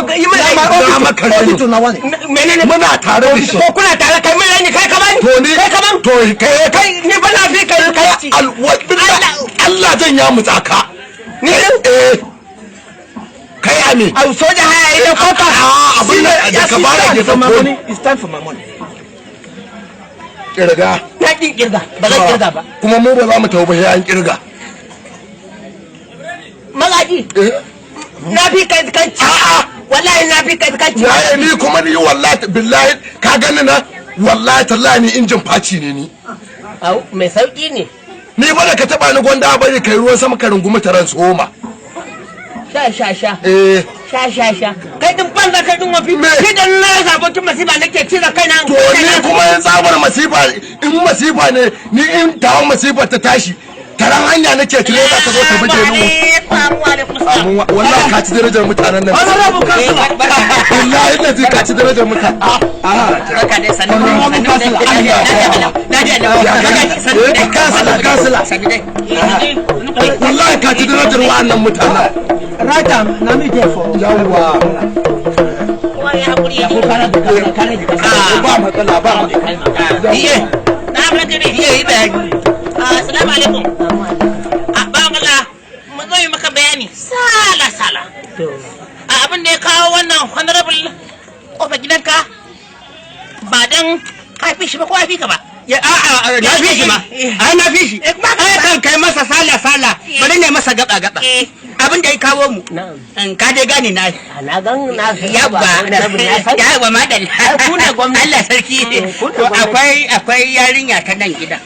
Yi min Na raini. maka raini. Auditor nawa ne. Menene? Muna tare da shi. Ko kuna tare? Kai min raini, kai ka bani. To ni Kai ka ban. To kai. Kai ni ba na fi kai kai. Allah zan ya mutsa ka. Ni din? Eh. Kai ame. Au, soja haya idan koka. A abin da ka fara ke For my ko money. It's time for my money. Kirga. Na kin kirga. Ba zan kirga ba. Kuma mu ba za mu tafi ba sai an kirga. Magaji. Eh. Na fi kai kai. A'a. Wallahi na fi kai kai. Ya ni kuma ni, wallahi billahi, ka gani na, wallahi tallahi, ni injin faci ne ni. Au, mai sauki ne. Ni ba da ka taba ni, gwanda bari kai ruwan sama ka rungumi taran soma. Sha sha sha. Eh. Sha sha sha. Kai din banza, kai din wafi. Me? Ni da na rasa abokin masifa nake cire kaina. To ni kuma in tsabar masifa, in masifa ne ni, in tawon masifa ta tashi, taran hanya nake tire za ta zo ta buge ni. Amin, wallahi ka ci darajar mutanen nan. Honorable Councillor. Billahi lazi ka ci darajar mutanen. Barka dai, sannu. Honorable Councillor. Councillor, councillor. Wallahi ka ci darajar wa'annan mutanen. Right am, na me there for. Yawwa. Ba matsala, ba matsala. Iye. Na ranka ne. Iye, yi bayani. Assalamu alaikum. A ba Allah, mun zo yi maka bayani sala sala. A abin da ya kawo wannan honorable kofar gidanka, ba dan ka fi shi ba ko fi ka ba. Ya, a a na fi shi ma. Ai na fi shi. Ai kan kai masa sala sala. Bari ne masa gaba gaba. Abin da ya kawo mu. In ka dai gane na. Na gan na. Yabba. Yabba, madalla. Ku ne gwamnati. Allah sarki. Ku ne To gwamnati. akwai yarinya ta nan gida.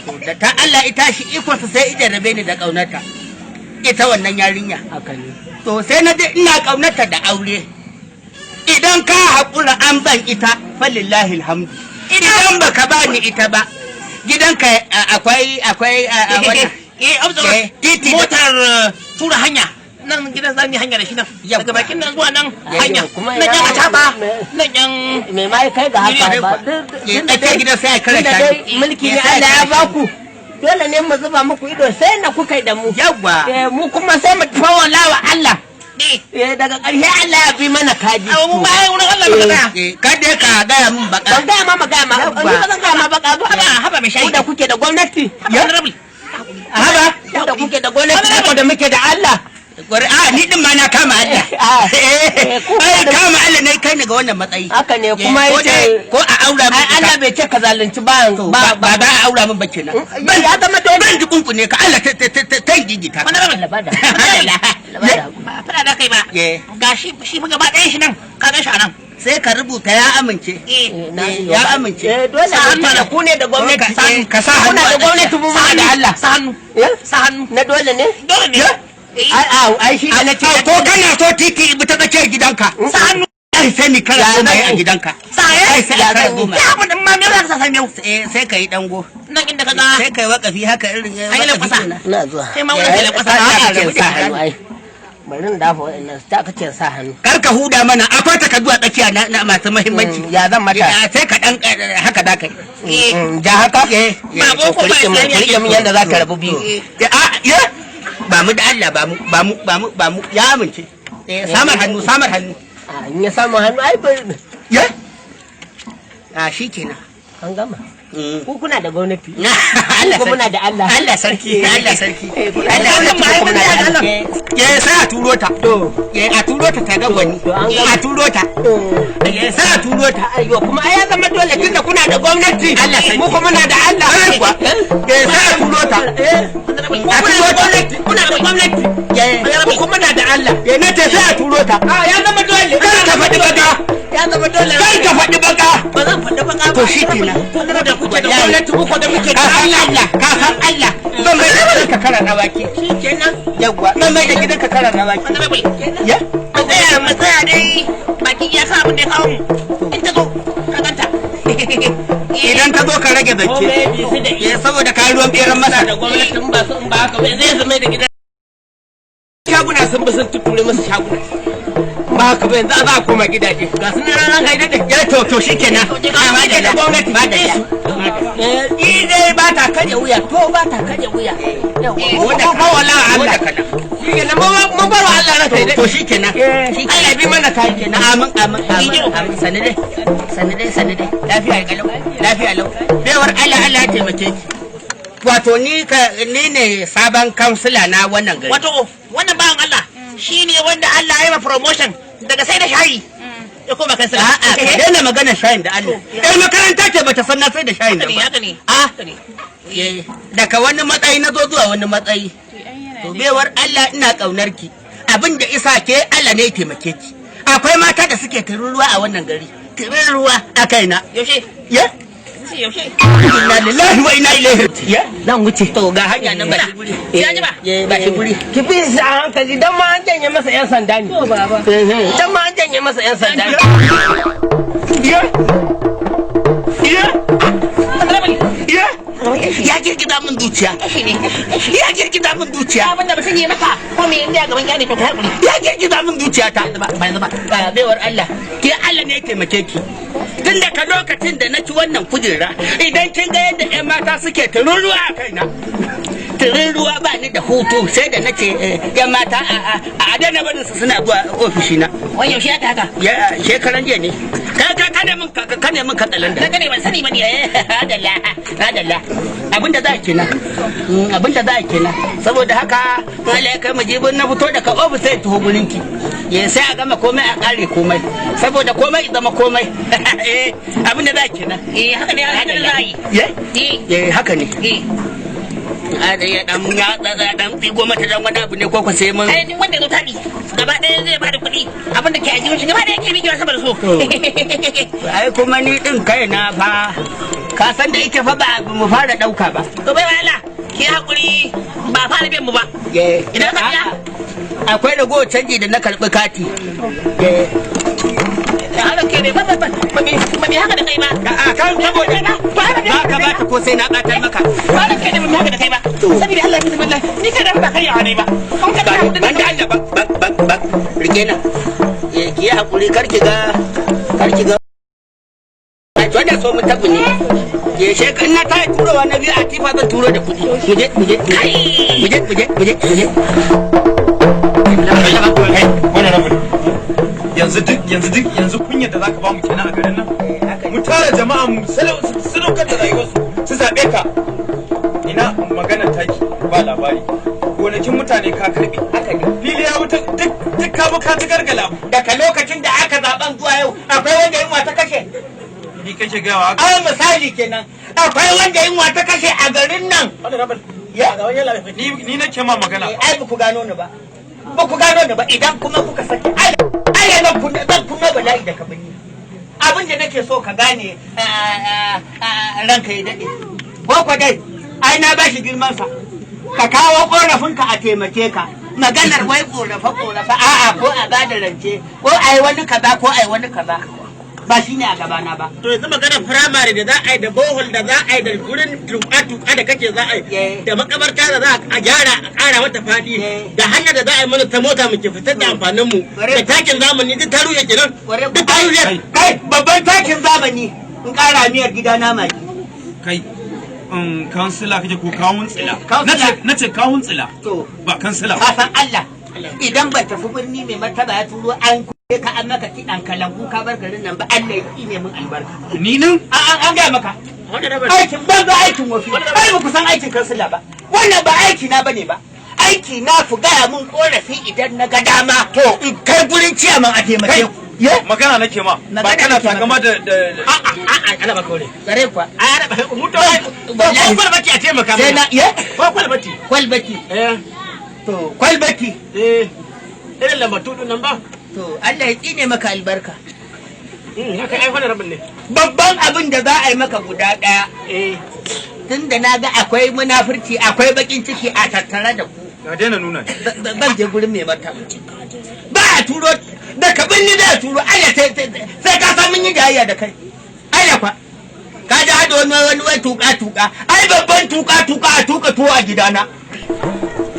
To da ta Allah ita shi ikonsa sai ita rabe ni da kaunarta. Ita wannan yarinya. Haka ne. To sai na je ina kaunarta da aure. Idan ka haƙura an ban ita, falillahi alhamdu. Idan baka bani ita ba, gidanka akwai wannan. Eh, observer, Titi motar tura hanya. Nan gidan za mu yi hanya da shi nan. Yawwa. Daga bakin nan zuwa nan hanya. Kuma Nan yan acaba, nan yan Me ma kai ga haka ba? Ya, tsakiyar gidan sai a kira Tunda shanu. dai mulki ne Ya, sai a Allah ya kira baku. Dole ne mu zuba muku ido sai na kuka yi da mu. Yawwa. Eh, mu kuma sai mu fawala wa Allah. Eh, Eh, daga ƙarshe Allah ya bi mana kaji. abu mu bayan wurin Allah muka tsaya. Eh, kada ka gaya min baka. Ban gaya ma magaya ma. Yawwa. Ni ba zan gaya ma baka ba. Haba, haba mai shayi. Ku da kuke da gwamnati. Haba honorable. Haba. Ku da kuke da gwamnati, ku da muke da Allah. A ni din ma na kama Allah. Ah. Eh, Ku ai da- kama Allah ne kai ni ga wannan matsayi. Haka ne, kuma ko yace dai- ko a aura min ai ita. Allah bai ce ka zalunci ba ba ba ba a aura min ba kenan. Ban ya zama dole. Ban ji kunkune ka Allah ta ta ta ta gigita. Honorable. Allah bada. Allah. Allah bada. Ba fada da kai ba. Eh. Ga shi shi fa gaba ɗayan shi nan ka gan shi a nan. Sai ka rubuta ya amince. Eh. Na Ya amince. Eh, dole Sa hannu. ne da ku ne da gwamnati. Ka sa hannu Kuna a da gwamnati, mu muna da Allah. Sa hannu. Eh? Sa hannu. Na dole ne? Dole ne. Eh. Ai ai ai shi da nace. Ko kana so titi ibi ta tsakiyar gidanka. Sa hannu. Ai sai ni kara Ya goma zan a yi? gidanka. Sa eh. Ai sai Ya a kara zan yi? goma. Ya abun din ma me za ka sa miyau? Eh, sai ka yi dango. Nan inda ka ga Sai ka yi wakafi haka irin An yi wakafi lankwasa. kenan. Ina zuwa. Kai ma wani sai lankwasa. Ta A'a, kace rabu da sa shi. hannu ai. Bari in dafa wa'annan, ta kace sa hannu. Kar ka huda mana, akwai takardu a tsakiya na masu muhimmanci. Ya zan mata? Ya, sai ka dan haka da kai. Eh. Ja haka? Eh. Ba boko Ku ba rike min, ku Islamiyya. rike min yanda za ta rabu biyu. Eh, a ya ba mu da Allah, ba mu ba mu ba mu ba mu ya amince. Eh, samar hannu, samar hannu. A in ya samu hannu ai bai Ya a shikenan. An gama. Ku kuna da gwamnati. Allah Ku muna da Allah. Allah sarki, Allah sarki. Eh, kuna da Allah gwamnati, sarki. ku muna da Allah. Ya sai a turo ta. To. Ya a turo ta ta ga gwani. To, an gama. A turo ta. Ya sai a turo ta. Ayyo, kuma ai ya zama dole tunda kuna da gwamnati. Allah sarki. Mu kuma muna da Allah. Ai kuwa. Ya sai a turo ta. Ku kuna da gwamnati, kuna da gwamnati. Ku kuma muna da Allah. Ya nace sai a turo ta. A ya zama dole. Kar ka faɗi baka. Ya zama dole. Kar ka faɗi baka. Ba zan faɗi baka ba. To shi kenan. Ku da kuke da gwamnati, mu ko da muke da Ka san Allah. Allah, ka san Allah. Ban mai da gidanka karan awaki. Shi kenan. Yawwa, ban mai da gidanka karan awaki. Honorable. Ya? Mu tsaya, mu tsaya dai bakin ya sa abin da ya kawo mu. In ta zo ka ganta. Idan ta zo ka rage Ko zance. maybe su da Ya saboda ka ruwan beran masa. da gwamnatin ba su in ba haka ba zai zama da gidan shaguna sun bi sun tutture musu shaguna ba haka ba yanzu za a koma gidaje ga su nan ranar kai daɗe. Ya to shikenan. A da gwamnati Madalla. Ni dai ba ta karya wuya, to ba ta karya wuya. Wanda Ko wala Allah. Wanda kana. Shikenan mun bar wa Allah ranka ya To daɗe. shikenan. Allah ya bi mana kai. Kenan, amin amin amin amin. Sani dai, sani dai, sani dai. Lafiya kalau, lafiya lau. Baiwar Allah, Allah ya taimake ki. Wato ni ka ni ne sabon kansila na wannan gari. Wato wannan bawan Allah shine wanda Allah ya yi ma promotion daga sai da shayi ya koma kansila. A'a, ka daina magana shayin da Allah. Ɗan makaranta ce bata san na sai da shayin Haka da ne, ba. haka ne. Ah, Haka ne. eh, daga wani matsayi na zo zuwa wani matsayi. To baiwar Allah, ina kaunar ki. Abin da isa ke Allah ne ya taimake ki. Akwai mata da suke tururuwa a wannan gari. Tururuwa a kaina. Yaushe? Ya? Sai yaushe? Inna lillahi wa inna ilaihi. Ya? Zan wuce. To ga hanya nan, ba shi guri. Sai an jima. Eh, ba shi guri. Ki bi shi a hankali dan ma an janye masa yan sanda ne. To baba. Dan ma an janye masa yan sanda ne. Ya? Ya? Honorable. Ya? Ya girgiza min zuciya. Ya girgiza min zuciya. Abin da mutum ya maka ko me inda gaban kyale, to ka hakuri. Ya girgiza min zuciya ta. Ba ba yanzu ba. Ba baiwar Allah, ke Allah ne ya taimake ki. Tun daga lokacin da na ci wannan kujera, idan kin ga yadda 'yan mata suke tururuwa a kaina. Tururuwa, ba ni da hutu sai da nace 'yan mata a daina barin su suna zuwa ofishina. Wai yaushe aka haka? Ya shekaran jiya ne. Ka ne min katsalan da. Na gane, ban sani ba ne. Adalla, adalla. Abinda za a kenan. Abinda za a kenan. Saboda haka Allah ya kai mu jibin na fito daga ofis sai tuho gurin ki. Ya sai a gama komai, a kare komai. Saboda komai ya zama komai. Eh, abinda za a kenan. Eh, haka ne, haka ne za a yi. Ye? Eh. Eh, haka ne. Eh. A da ya dan ya dan tsigo mata dan wani abu ne ko ko sai mun. Ai duk wanda ya zo taɗi gaba ɗaya zai bada kuɗi, abin da ke a jikin shi gaba ɗaya ke miƙewa saboda so. Ai kuma ni din kai na fa ka san da ita fa ba mu fara dauka ba. To bai wa Allah, ki hakuri, ba fara biyan mu ba. Idan ka biya? Akwai ragowar canji da na karɓi kati. Da haka ke ne ba ba ba ba mi haka da kai ba. A kan saboda ba ka ba ta ko sai na ɓatar maka. Ba da kai ne ba mi haka da kai ba. Saboda Allah ya bismillah ni kai da ba kai yawa ne ba. Kun ka da Ban da Allah, ban ban ban rike na. Ki yi hakuri, kar ki ga, kar ki ga. Wannan so mun tafi ne. Ke shekan na ta turowa na biyu a tifa zan turo da kuɗi. Mu je, mu je, mu je, mu je, mu je, mu je. Wannan rabu yanzu duk yanzu duk yanzu kunyar da zaka bamu kenan a garin nan. Mu tara jama'a mu sadaukar da rayuwarsu su zaɓe ka, ina magana taki ba labari, gonakin mutane ka karbe, fili ya wuta duk duk ka bi ka ta gargala. Daga lokacin da aka zaben zuwa yau akwai wanda yunwa ta kashe? Ni kake gaya wa haka? Ai misali kenan. Akwai wanda yunwa ta kashe a garin nan? Ya? Ni nake ma magana. Ai ba ku gano ni ba. Ba ku gano ni ba. Idan kuma kuka sake ai ai zan kunna bala'i da kamanni. Abin da nake so ka gane, ranka ya dade. Ko kwa dai ai na bashi girman sa. Ka kawo korafinka a taimake ka. Maganar wai korafa korafa, a'a, ko a bada rance ko ai wani kaza ko ai wani kaza ba shine a gabana ba. To yanzu maganar firamare da za a yi, da bohol da za a yi, da gurin tuka-tuka da kake za a yi, da makabarta da za a gyara a ƙara mata faɗi, da hanyar da za a yi mana ta mota muke fitar da amfanin mu, da takin zamani, duk ta rushe kenan, duk ta rushe. Kai, babban takin zamani in ƙara miyar gida na maki. Kai, kansila kake ko kawun tsila? Kansila. Nace kawun tsila. To. Ba kansila. Ka san Allah, idan ban tafi birni mai martaba ya turo an kuɗe ka an maka kiɗan kalangu ka bar garin nan ba, Allah ya tsine min albarka. Ni nan? An gaya maka. Aikin banza, aikin wofi. Ai ba ku san aikin kansila ba. Wannan ba aiki na bane ba. Aiki na ku gaya mun korafi idan na ga dama. To in kai gurin ciyaman a taimake ku. Ye? Magana nake ma. Ba Magana kana nake takama da A'a, a'a, ana baka wani. Gare kuwa. Ana baka mu to ko kwalbati a taimaka Sai mana. na ye? Ko kwalbati. Kwalbati. Eh. To kwalbati. Eh. Irin lambatu din nan ba. To Allah ya tsine maka albarka. Haka ai wannan rabin ne. Babban abin da za a yi maka guda ɗaya. Eh. Tunda na ga akwai munafurci, akwai bakin ciki a tattare da ku. Ka daina nuna ni. Zan je gurin mai martaba. Ba a turo da ka binni da turo Allah sai ka san mun yi jayayya da kai. Allah kwa. Ka ji hada wani wani wai tuka tuka. Ai babban tuka tuka a tuka tuwo a gidana.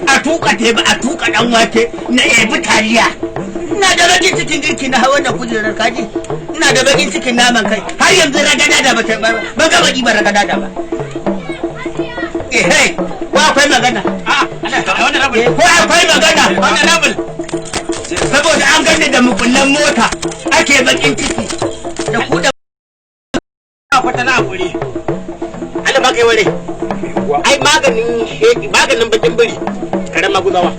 A tuka teba, a tuka dan wake, na ebi taliya. Ina da bakin cikin girki na hawan da kujerar kaji. Ina da bakin cikin naman kai. Har yanzu ragada da bata ba gaba ba ragada da ba. Eh hey, wa akwai magana. A'a, ana Ko akwai magana? Saboda an gani da mukullan mota ake bakin ciki da ku da Kwata na hakuri. Allah ba kai ware. Ai maganin sheki, maganin bakin biri, karen maguzawa.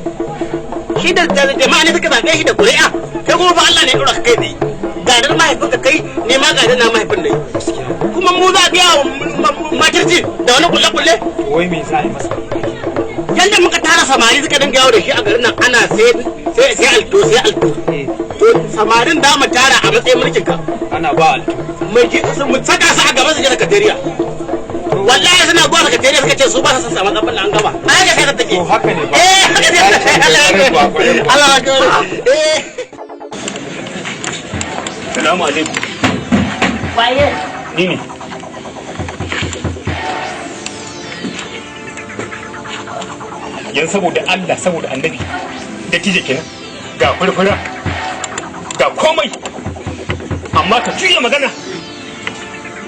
Shi da jama'a ne suka zaɓe shi da ƙuri'a, kai kuma fa Allah ne ya ɗora ka kai tsaye. Gadar mahaifin ka kai, ne ma gadar na mahaifin ne. Kuma mu za a biya wa makirci da wani kulle-kulle. Wai me za a yi masa? Yanda muka tara samari suka dinga yawo da shi a garin nan ana sai sai sai alto sai alto. To samarin da mu tara a matsayin mulkin ka. Ana ba alto. Mai ji mu saka su a gaban su je sakatariya. Wallahi suna zuwa sakatariya suka ce su ba su san samu tsabin an gaba. Ai ga kai take. To haka ne ba. Eh haka ne. Allah ya Allah ya eh. Salamu alaikum. Waye? Ni ne. Yan saboda Allah, saboda annabi, da tije kenan, ga furfura, ga komai, amma ka juya magana.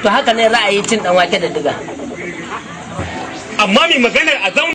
To haka ne ra'ayi cin dan wake da diga. Amma mai maganar a zauna.